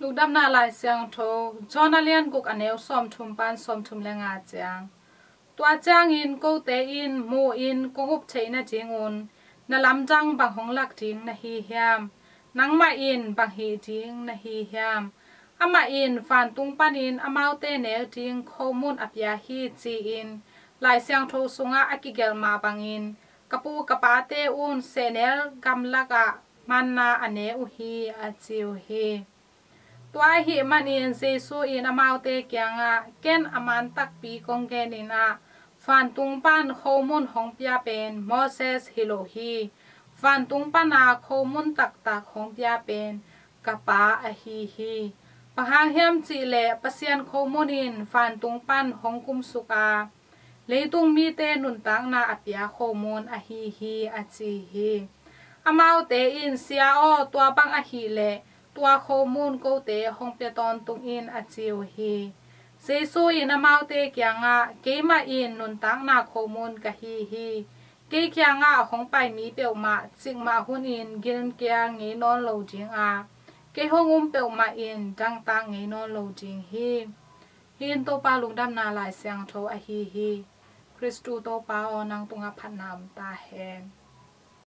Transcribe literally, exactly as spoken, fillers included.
Lungdamna Lai Siangtho, John a lian guk a neu sawmthum pan sawmthum le nga ciang. Tua ciangin kote in mu-in kong up theih nadingun na lamdang bang hong lak ding na hi hiam? Nangmah in bang hih ding na hi hiam? Amah in vantung panin amaute nek ding khomun a pia hi ci-in Lai Siangtho sungah a kigelh mah bangin ka pu ka pate un sehnel gamlakah manna a ne uh hi, a ci uh hi. Tua ahih manin Jesu in amaute kiangah, ken a man takpi kong genin ah, vantung pan khomun hong pia pen Moses hi lo hi. Vantung pana khomun taktak hong pia pen ka Pa ahi hi. Bang hang hiam cihleh Pasian khomun in vantung pan hong kumsuk a, leitung mite nuntakna a pia khomun ahi hi, a ci hi. Amaute in, Sia aw, tua bang ahih leh tua khomun kote hong pia tawntung in, a ci uh hi. Jesu in amaute kiangah, keimah in nuntakna khomun ka hi hi. Kei kiangah hong pai mi peuhmah cikmah hunin gilkial ngei nawn lo ding a, kei hong um peuhmah in dangtak ngei nawn lo ding hi. Hih in Topa Lungdamna Lai Siangtho ahi hi. Kristu Topa aw, nang tungah phatna om ta hen.